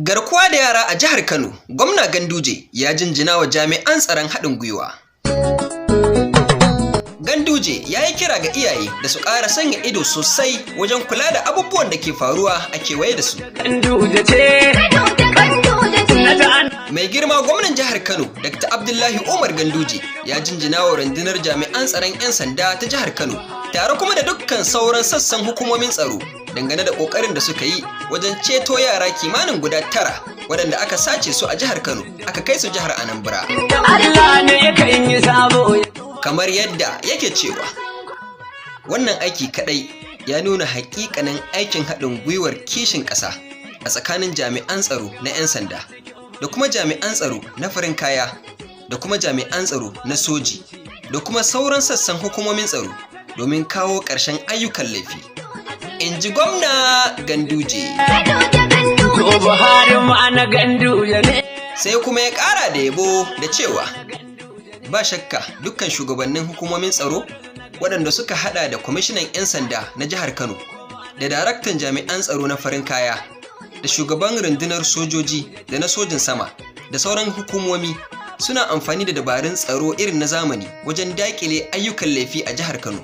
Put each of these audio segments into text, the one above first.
Garkuwa da yara a jihar Kano, Gwamna Ganduje ya jinjina wa jami'an tsaron haɗin gwiwa. Ganduje ya yi kira ga iyaye da su ƙara sanya ido sosai wajen kula da abubuwan da ke faruwa a kewaye da su. Ganduje ce. Mai girma gwamnan jihar Kano, Dr. Abdullahi Umar Ganduje ya jinjina wa rundunar jami'an tsaron 'yan sanda ta jihar Kano, tare kuma da dukkan sauran sassan hukumomin tsaro dangane da ƙoƙarin da suka yi wajen ceto yara kimanin guda 9 waɗanda aka sace su a jihar Kano, aka kai su jihar Anambra. Allah ne yakan yi sabo. Kamar yadda yake cewa, wannan aiki kaɗai ya nuna haƙiƙanin aikin haɗin gwiwar kishin ƙasa a tsakanin jami'an tsaro na 'yan sanda da kuma jami'an tsaro na farin kaya da kuma jami'an tsaro na soji da kuma sauran sassan hukumomin tsaro domin kawo ƙarshen ayyukan laifi. In ji Gwamna Ganduje. To Buhari ma na Ganduje ne. Sai kuma ya ƙara da yabo da cewa ba shakka dukkan shugabannin hukumomin tsaro waɗanda suka hada da kwamishinan 'yan sanda na jihar Kano da daraktan jami'an tsaro na farin kaya da shugaban rundunar sojoji da na sojin sama da sauran hukumomi suna amfani da dabarun tsaro irin na zamani wajen daƙile ayyukan laifi a jihar Kano.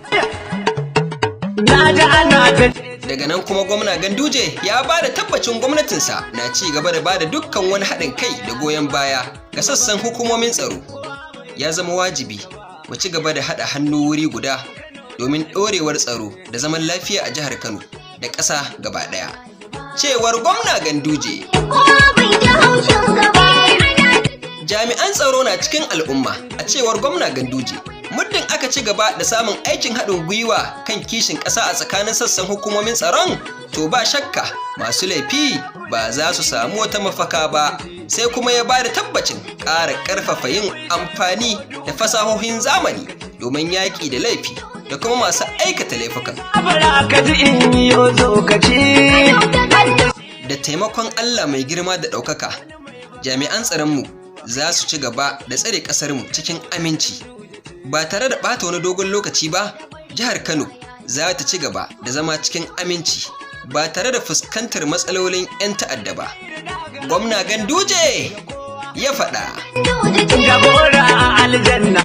Na ji ana ta Daga nan kuma Gwamna Ganduje ya ba da tabbacin gwamnatinsa na ci gaba da ba da dukkan wani haɗin kai da goyon baya ga sassan hukumomin tsaro. Ya zama wajibi mu ci gaba da haɗa hannu wuri guda domin ɗorewar tsaro da zaman lafiya a jihar Kano da ƙasa gaba ɗaya. Cewar Gwamna Ganduje. Jami'an tsaro na cikin al'umma a cewar Gwamna Ganduje. Muddin aka ci gaba da samun aikin haɗin gwiwa kan kishin ƙasa a tsakanin sassan hukumomin tsaron, to ba shakka masu laifi ba za su samu wata mafaka ba. Sai kuma ya ba da tabbacin ƙara ƙarfafa yin amfani da fasahohin zamani domin yaƙi da laifi da kuma masu aikata laifukan. Bara ka ji in yi tsokaci. Da taimakon Allah mai girma da ɗaukaka, jami'an tsaronmu za su ci gaba da tsare ƙasarmu cikin aminci. Ba tare da ɓata wani dogon lokaci ba, jihar Kano za ta ci gaba da zama cikin aminci ba tare da fuskantar matsalolin 'yan ta'adda ba. Gwamna Ganduje ya faɗa. Jagora a aljanna.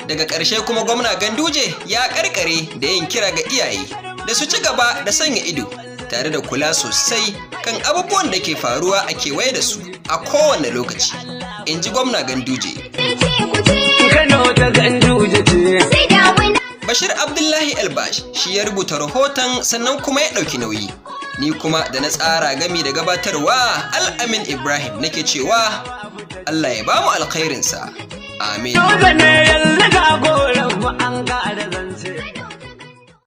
Daga ƙarshe kuma Gwamna Ganduje ya ƙarƙare da yin kira ga iyaye da su ci gaba da sanya ido tare da kula sosai kan abubuwan da ke faruwa a kewaye da su a kowane lokaci. In ji Gwamna Ganduje. Kano ta Ganduje ce. Bashir Abdullahi Elbash shi ya rubuta rahoton sannan kuma ya ɗauki nauyi. Ni kuma da na tsara gami da gabatarwa, Al'amin Ibrahim, nake cewa Allah ya bamu alkhairinsa. Amin. Dole ne yanzu jagora.